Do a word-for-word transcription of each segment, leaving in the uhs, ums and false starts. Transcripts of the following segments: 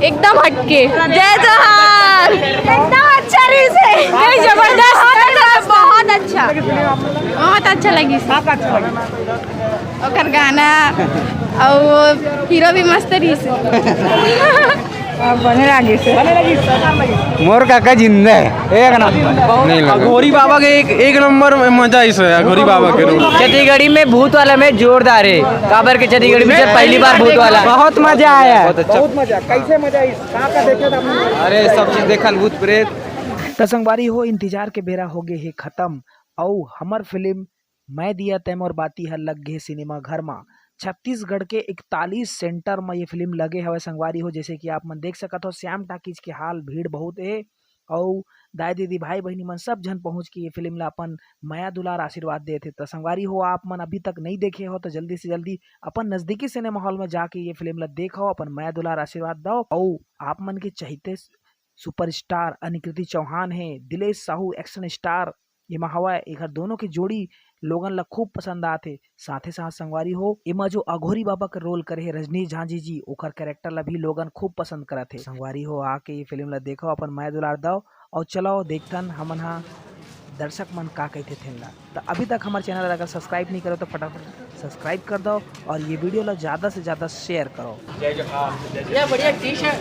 एकदम हटके। जय जोहार। एकदम अच्छा रहिस हे। नहीं, जबरदस्त। बहुत अच्छा, बहुत अच्छा। बहुत अच्छा लगिस। ओकर गाना अउ हीरो भी मस्त रहिस। बढ़िया लगिस। मोर काका जिंदा है, एक नंबर। नहीं लगा। अघोरी बाबा के एक, एक नंबर मजा आइस हे अघोरी बाबा के रोल। छत्तीसगढ़ी में भूत वाला में जोरदार है। काबर के छत्तीसगढ़ी में पहली बार भूत वाला। बहुत मजा आया। बहुत अच्छा। बहुत मजा। कैसे मजा आइस? का का देखे था आपने? अरे, सब चीज देखन, भूत प्रेत। त संगवारी हो, इंतजार के बेरा हो गे हे खत्म, अउ हमर फिल्म मैं दिया तै मोर बाती ह लग गे सिनेमा घर म। छत्तीसगढ़ के इकतालीस सेंटर म ये फिल्म लगे हवय संगवारी हो। जैसे कि आप मन देख सकत हो, श्याम टाकीज के हाल भीड़ बहुत हे, अउ दाई दीदी भाई बहिनी मन सब झन पहुंच के ये फिल्म ला अपन मया दुलार आशीर्वाद देत हे। त संगवारी हो, आप मन अभी तक नहीं देखे हो त जल्दी से जल्दी अपन नजदीकी सिनेमा हॉल में जाके ये फिल्म ला देखो, अपन मया दुलार आशीर्वाद दो। अउ आप मन के चहिते सुपरस्टार अनिकृति चौहान हे, दिलेश साहू एक्शन स्टार एमा हवय। एकर दोनों के जोड़ी लोगन ला खूब पसंद आथे। साथे साथ संगवारी हो, एमा जो अघोरी बाबा के रोल करे हे रजनीश झांझी जी, ओकर कैरेक्टर ला भी लोगन खूब पसंद करत हे। संगवारी हो, आके ये फिल्म ला देखो, अपन मया दुलार दव, अउ चलो देखथन हमन हा दर्शक मन का कहिथे तेन ला। त अभी तक हमर चैनल ला अगर सब्सक्राइब नहीं करो त फटाफट सब्सक्राइब कर दो, अउ ये वीडियो ला ज्यादा से ज्यादा शेयर करो। ये बढ़िया टी शर्ट।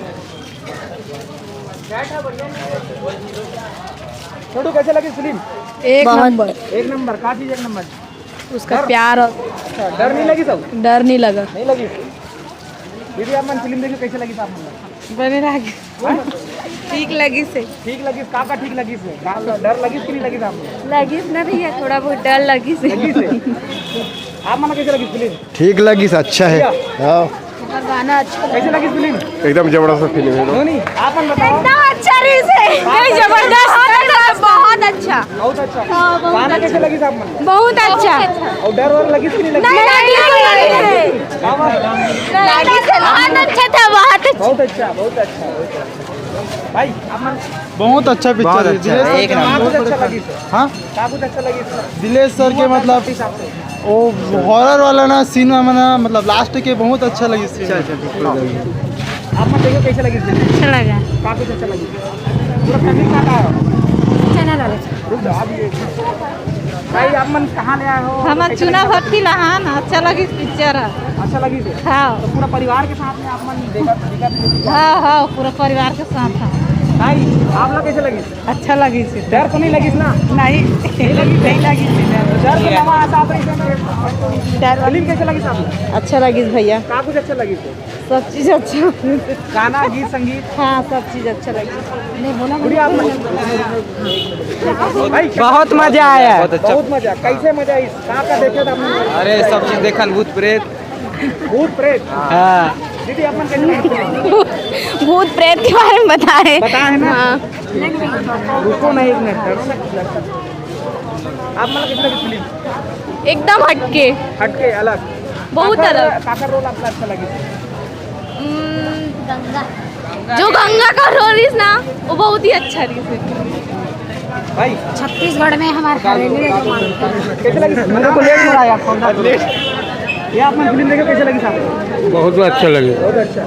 छोटू, कैसे लगी फिल्म? एक बहुत नंबर। एक नंबर, का चीज एक नंबर? उसका डर? प्यार और अच्छा, डर नहीं लगी सब? डर नहीं लगा। नहीं लगी। दीदी, आप मन फिल्म देखियो, कैसे लगी आप मन? बने रह गए। हाँ? ठीक लगी से। ठीक लगी, का का ठीक लगी से? डर, डर लगी कि नहीं लगी आप मन? लगी ना भैया, थोड़ा बहुत डर लगी से। लगी से। आप मन कैसे लगी फिल्म? ठीक लगिस, अच्छा है। भैया। हाँ। ओकर गाना अच्छा लगे। कैसे लगिस फिल्म? एकदम जबरदस्त फिल्म है। धोनी, आप मन बताओ। एकदम अच्छा रहिस हे। नहीं, जबरदस्त। बहुत अच्छा। बहुत अच्छा। हाँ, बहुत गाना अच्छा। कैसे लगिस आप मन? बहुत अच्छा। अउ डर वर लगिस कि नहीं लगिस? नहीं, नहीं, नहीं, नहीं। हाँ, हाँ। बहुत अच्छा था, बहुत अच्छा। बहुत अच्छा, बहुत अच्छा, बहुत अच्छा। भाई, आप मन बहुत अच्छा पिक्चर बहुत है, अच्छा, दिनेश सर एक के नंबर। का कुछ अच्छा लगिस? हाँ? का कुछ अच्छा लगिस? दिलेश सर के मतलब हिसाब से। वो हॉरर वाला ना सीन में ना, मतलब लास्ट के बहुत अच्छा लगिस। अच्छा, अच्छा, ठीक है। आप मन देखो कैसे लगिस? अच्छा लगा। का कुछ अच्छा लगिस? पूरा फैमिली के साथ आए हो? चैनल वाले। रुक जाओ, आप ये भाई, आप मन कहाँ ले आए हो? हम कैसे चुनाव लगिस? भट्टी लहान, अच्छा लगिस पिक्चर। अच्छा लगिस? हाँ। तो पूरा परिवार के साथ में आप मन देखा, देखा भी देखा? हाँ, हाँ, पूरा परिवार के साथ हम। भाई, आप लोग कैसे लगिस? अच्छा लगिस। डर तो नहीं लगिस ना? नहीं। नहीं लगिस? नहीं लगिस डर। डर तो नवा आता आप इसे। डर। फिल्म कैसे लगिस आप लोग? अच्छा लगिस भैया। का कुछ अच्छा लगिस? सब चीज अच्छा। गाना, गीत, संगीत? हाँ, सब चीज अच्छा लगिस। नहीं बोला गुड़िया, आप लोग? भाई, बहुत मजा आया। बहुत अच्छा। बहुत मजा। कैसे मजा आई? का का देखे था आपने? अरे, सब चीज देखन, भूत प्रेत। भूत प्रेत? हाँ। दीदी, आप मन कैसे लगे? भूत प्रेत के बारे में बताए। बताए ना? हाँ। रुको ना एक मिनट, दर्शक, दर्शक। आप मन कैसे लगे फिल्म? एकदम हटके। हटके, अलग। बहुत काकर, अलग। काकर रोल आपला अच्छा लगे? हम्म, गंगा। जो गंगा का रोल रहिस ना, वो बहुत ही अच्छा रहिस। भाई। छत्तीसगढ़ में हमारे हवेली है जो मानता है। कैसे लगी? मेरे को लेट हो रहा है आपको। लेट। ये आप मन फिल्म देखे, कैसे लगी साहब? बहुत अच्छा लगे। बहुत अच्छा।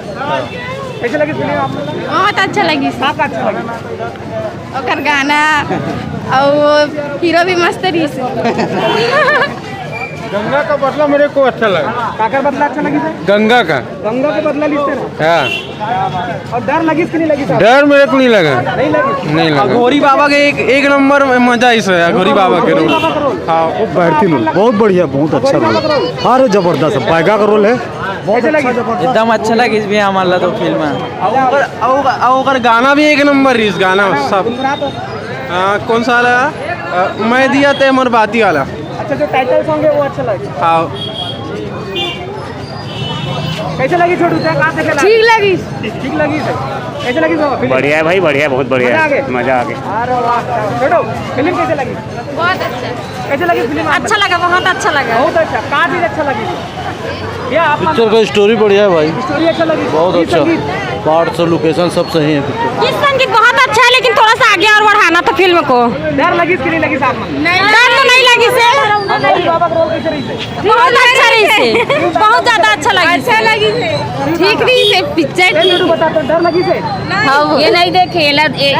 कैसे लगी फिल्म आप? बहुत अच्छा लगी। का का अच्छा लगी? ओकर गाना अउ हीरो भी मस्त रहिस। गंगा का बदला मेरे को अच्छा लगा। काकर बदला अच्छा लगी सर? गंगा का। गंगा के बदला लिस ना? हाँ। अउ डर लगिस कि नहीं लगिस? डर मेरे को नहीं लगा। नहीं लगिस? नहीं लगा। अघोरी बाबा के एक, एक नंबर में मजा आइस हे, अघोरी बाबा के रोल। बाबा का रोल। हाँ। बेहतरीन रोल, बहुत बढ़िया, बहुत अच्छा रोल। अरे जबरदस्त, बैगा का रोल है। बहुत अच्छा, जबरदस्त। एकदम अच्छा लगिस भी हमन ला तो फिल्म। अउ ओकर, अउ ओकर, अउ ओकर गाना भी एक नंबर रहिस, गाना सब। गुनगुना तो। हाँ, कौन सा वाला? अ, मैं दिया तै मोर बाती वाला। अच्छा, जो टाइटल सॉन्ग है वो अच्छा लगे। हाँ। कैसे लगी छोटू, तै का देखे ला? ठीक लगी। ठीक लगी सर। कैसे लगी बाबा फिल्म? बढ़िया है भाई, बढ़िया, बहुत बढ़िया मजा आ है। गया? मजा आ गया। अरे वाह। छोटू, फिल्म कैसे लगी? बहुत अच्छा। कैसे लगी फिल्म आपको? अच्छा लगा, बहुत अच्छा लगा। बहुत अच्छा। का चीज अच्छा लगी? या आप पिक्चर का स्टोरी बढ़िया है भाई। स्टोरी अच्छा लगी? बहुत गीत अच्छा। संगीत? पार्ट्स और लोकेशन सब सही है पिक्चर। किशन की बहुत अच्छा है, लेकिन थोड़ा सा आगे और बढ़ाना था फिल्म को। डर लगिस कि नहीं लगिस आप मन? डर तो नहीं लगिस। बहुत अच्छा रहिस हे, बहुत ज्यादा अच्छा लगिस। अच्छा लगिस हे। ठीक रहिस हे पिक्चर। ए, ठीक। बता तो डर लगिस हे? हाँ, ये नहीं देखे, ये ला-, ए,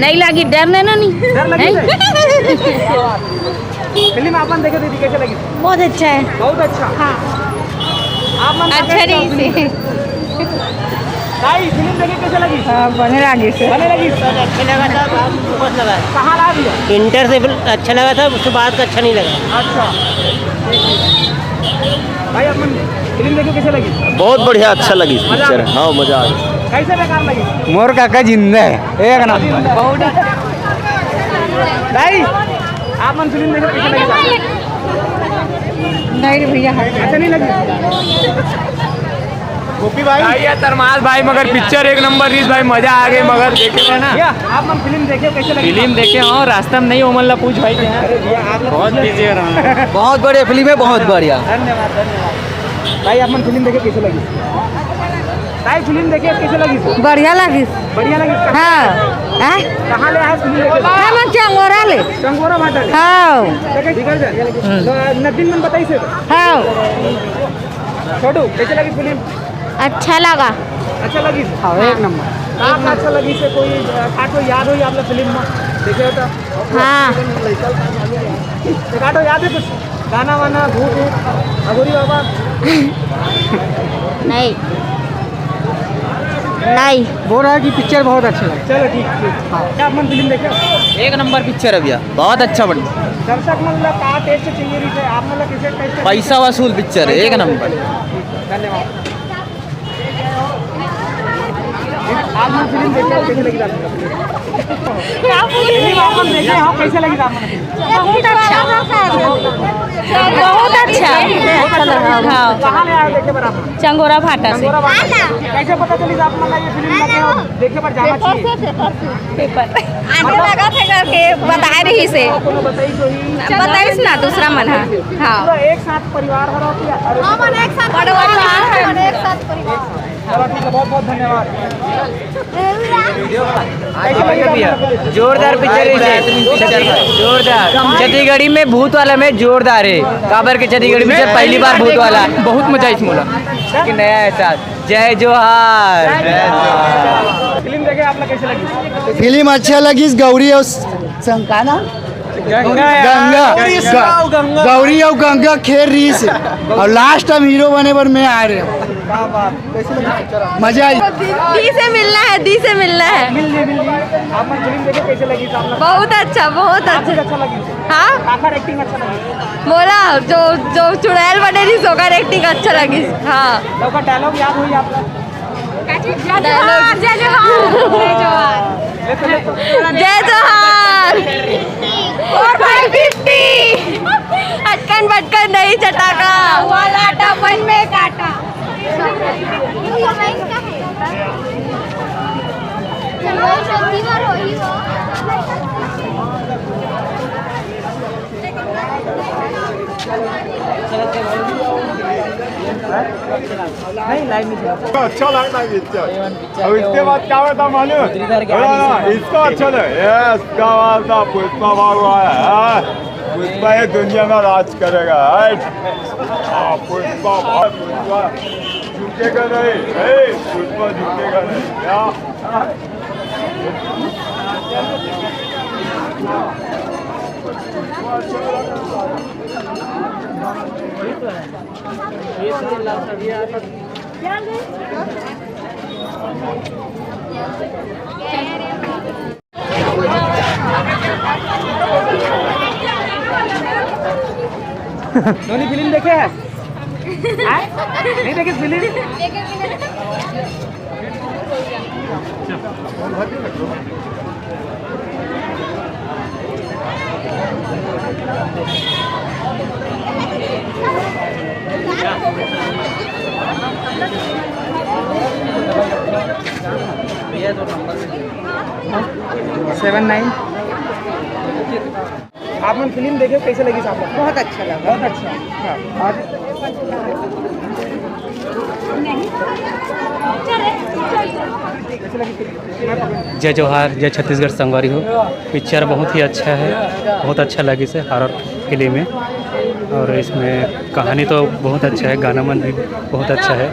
नहीं लगी, डर नहीं ना, नहीं। डर लगिस हे? फिल्म आप मन देखे दीदी, कैसे लगिस? बहुत अच्छा है। बहुत अच्छा। हाँ। आप मन अच्छा रहिस हे। भाई, फिल्म देखे कैसे लगी? हाँ, बने लगिस हे। बने लगिस? अच्छा लगा था, बहुत मस्त लगा। कहाँ ला दिया? इंटर से फिर अच्छा लगा था, उसके बाद का अच्छा नहीं लगा। अच्छा। भाई, अपन फिल्म देखे कैसे लगी? बहुत बढ़िया, अच्छा लगी पिक्चर। हाँ, मजा आ गया। कैसे बेकार लगी? मोर काका जिंदा है, एक नंबर। बहुत अच्छा। भाई, आप मन फिल्म देखे कैसे लगी? नहीं रे भैया। अच्छा नहीं लगी? गोपी भाई। भैया तरमाल भाई, मगर पिक्चर एक नंबर रहिस भाई, मजा आ गई, मगर देखे रहे ना। भैया, आप मन फिल्म देखे कैसे लगी? फिल्म देखे हो, रास्ता में नहीं, ओमन ला पूछ भाई। अरे भैया, आप लोग बहुत बिजी हो रहा हूँ। बहुत बढ़िया फिल्म है, बहुत बढ़िया। धन्यवाद, धन्यवाद। भाई, आप मन फिल्म देखे कैसे लगी? भाई, फिल्म देखे कैसे लगी? बढ़िया लगिस। बढ़िया लगी? हाँ। हैं? कहाँ ले आए फिल्म देखे? हमन चंगोरा ले। चंगोरा भाटा ले? हाँ। देखे, बिगड़ जाए। हम्म। तो नदीन मन बताइस हे? हाँ। छोटू, कैसे लगी फिल्म? अच्छा लगा। अच्छा लगी? हाँ, एक नंबर। का, का अच्छा लगी से कोई, अ, का कोई याद होई आप ला फिल्म में? देखे हो तो? हाँ। एक आधो याद है कुछ? गाना वाना, भूत वूत, अघोरी बाबा? नहीं। नहीं। बोल रहा है कि पिक्चर बहुत अच्छा लगा। चलो ठीक, ठीक। हाँ। क्या आप मन फिल्म देखे? एक नंबर पिक्चर है भैया, बहुत अच्छा बन। दर्शक मन ला का टेस्ट चाहिए रही है, आप मन ला कैसे टेस्ट? पैसा वसूल पिक्चर है, एक नंबर। धन्यवाद। आप लोग फिल्म देखे हो, कैसे लगी आपको? क्या बोल रहे हो? फिल्म आप लोग देखे हो, कैसे लगी आपको? बहुत अच्छा। बहुत अच्छा। हाँ। कहाँ ले आए देखे बर आप? चंगोरा भाटा से। चंगोरा भाटा से। कैसे पता चली आप लोग ये फिल्म लगे हो? देखे बर जाना चाहिए। पेपर। आने लगा था करके बताए रहिस हे। बताइस ना दूसरा मन हा। हाँ। पूरा एक साथ परिवार हरो कि? हाँ, मन एक साथ परिवार, मन एक साथ परिवार। चलो ठीक है, बहुत बहुत धन्यवाद। जोरदार पिक्चर है, जोरदार। छत्तीसगढ़ी में भूत वाला में जोरदार है। काबर के छत्तीसगढ़ी पिक्चर पहली बार भूत वाला। बहुत मजा आई मोला। कि नया एहसास। जय जोहार। फिल्म देखे आप लोग कैसे लगी? फिल्म अच्छा लगिस, गौरी और शंका ना? गंगा। गंगा। गौरी और गंगा खेल रहिस हे। और लास्ट टाइम हीरो बने बर मैं आ रहे हूँ। क्या बात, कैसे लगी पिक्चर आपको? मजा आई। दी से मिलना है, दी से मिलना है। मिल ली, मिल ली। आप मन फिल्म देखे कैसे लगी आप लोग? बहुत अच्छा, बहुत अच्छा। अच्छा लगी। हाँ? काकर एक्टिंग अच्छा लगी? मोला जो, जो चुड़ैल बने रहिस ओकर एक्टिंग अच्छा लगिस। हाँ। तो ओकर डायलॉग याद होई आप लोग? जय जोहार, जय जोहार। जय जोहार। जय जोहार। Four five fifty। अटकन बटकन नहीं चटाका। वाला डबल में काटा। नहीं, लाइव नहीं चला। अच्छा लगता है पिक्चर। अब इसके बाद क्या होता मालूम है? इसको अच्छा लगे। यस, क्या बात है, पुष्पा भाग हुआ है, हाँ? पुष्पा ये दुनिया में राज करेगा, राइट? हाँ, पुष्पा भाग, पुष्पा झुकेगा नहीं, ए, पुष्पा झुकेगा नहीं, क्या? नोनी फिल्म देखे है? आय? नहीं देखे फिल्म? Seven nine. आप मन फिल्म देखे, कैसे लगी साहब? बहुत अच्छा लगा। बहुत अच्छा। हाँ। और? नहीं। चल, चल, चल। जय जोहार, जय छत्तीसगढ़ संगवारी हो। पिक्चर बहुत ही अच्छा है, बहुत अच्छा लगिस हे, हॉरर फिल्म है। और इसमें कहानी तो बहुत अच्छा है, गाना मन भी बहुत अच्छा है।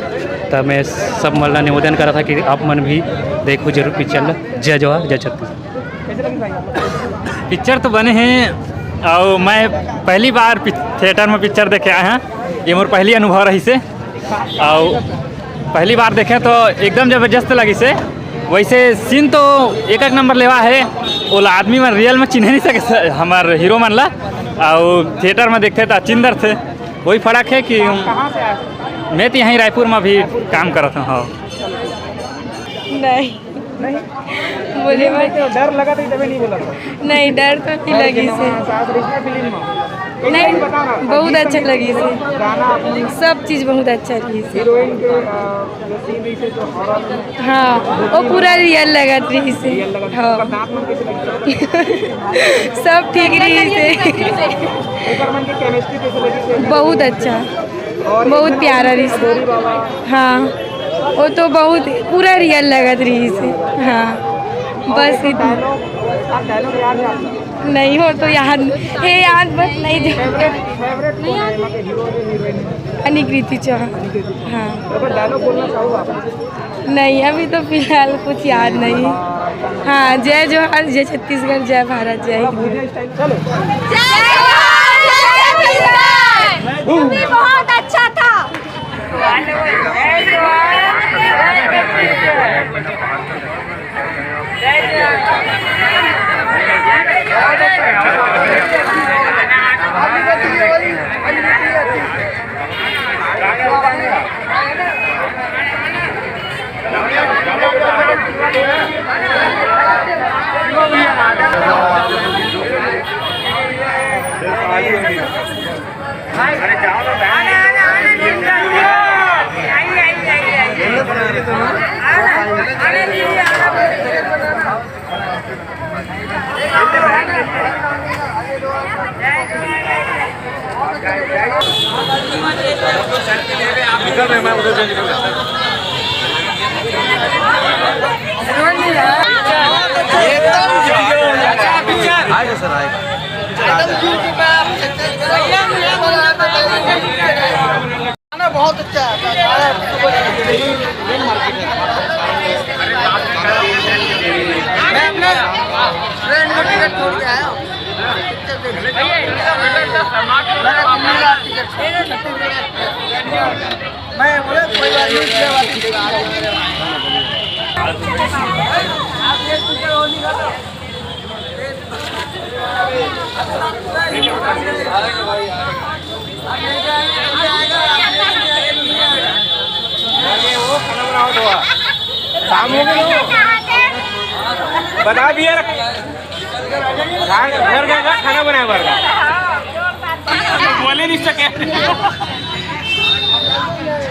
तो मैं सब मन ला निवेदन करा था कि आप मन भी देखो जरूर पिक्चर ला। जय जोहार, जय छत्तीसगढ़। पिक्चर तो बने हैं, और मैं पहली बार पि-, थिएटर में पिक्चर देखे आए हैं। ये मोर पहली अनुभव रहिस हे। अउ पहली बार देखे तो एकदम जबरदस्त लगिस हे। वैसे सीन तो एक एक नंबर लेवा है, ओला आदमी मन रियल में चिन्हे नहीं सके स-, हमार हीरो मन ला। अउ थिएटर में देखते तो चिंदर थे, वही फर्क है कि मैं तो यहीं रायपुर में भी काम करत हूँ। हाँ। नहीं। नहीं। बोले फिल्म मत। देखे हो, डर लगा था तभी नहीं बोला था। नहीं, डर तो नहीं लगी से। सास रिश्ता फिल्म में। एक नहीं, लाइन बताना, बहुत अच्छा लगी से। गाना आपने सब चीज बहुत अच्छा लगी से। हीरोइन के, अ, जो सीन रही से, जो हॉरर में। हाँ, वो पूरा रियल लगत रही से। रियल लगा था। हाँ। ओकर दांत मन कैसे लगे? सब ठीक रही से। ओकर मन की केमिस्ट्री कैसे लगी से? बहुत अच्छा। और बहुत प्यारा रिश्ता। हाँ, वो तो बहुत पूरा रियल लगत रही से। हाँ, बस इतना। नहीं हो तो याद, हे याद बस नहीं जो। अनिकृति चौहान। हाँ। नहीं, अभी तो फिलहाल कुछ याद नहीं। हाँ, जय जोहार, जय छत्तीसगढ़, जय भारत, जय हिंद। जय जोहार, जय छत्तीसगढ़। मूवी बहुत अच्छा था। आएगा सर, आएगा। गाना बहुत अच्छा है। मैं अपने ट्रेन में टिकट छोड़ के आया हूँ। पिक्चर देखने। मैंने दिल्ली का टिकट छोड़ दिया। मैं बोले, कोई बात नहीं, इसलिए बात नहीं। शाम हो गई। बता दिया। घर, घर गए, खाना बनाए बर का। बोले नहीं सके।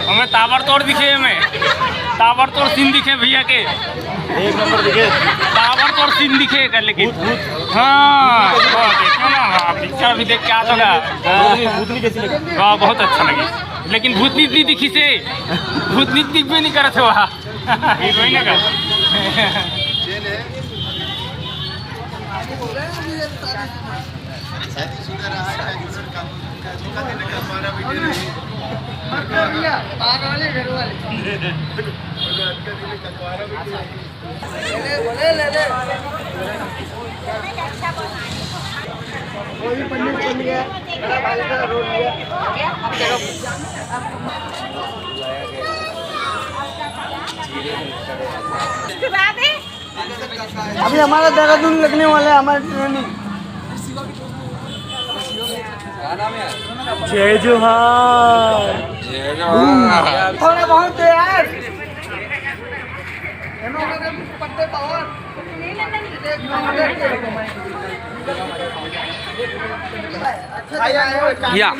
हमें ताबड़तोड़ दिखे, हमें ताबड़तोड़ सीन दिखे भैया के। एक नंबर दिखे। ताबड़तोड़ सीन दिखे कर, लेकिन भूत, भूत। हाँ, वो देखो ना, हाँ, पिक्चर भी देख के आ चुका। भूतनी, भूतनी कैसी लगी? हाँ, बहुत अच्छा लगी, लेकिन भूतनी इतनी दिखी से, भूतनी दिख भी नहीं करत हे वहाँ। हीरोइन का। शादीशुदा रहा है, जो लड़का, लड़का देने का हमारा भी डर है। ले, ले, ले, ले। वो भी पन्नी खोल लिया, बड़ा भारी का रोल लिया। अभी हमारा देहरादून लगने वाला है, हमारा ट्रेनिंग। जय जोहार। जय जोहार। थोड़ा बहुत तो यार। पत्ते पावर। या।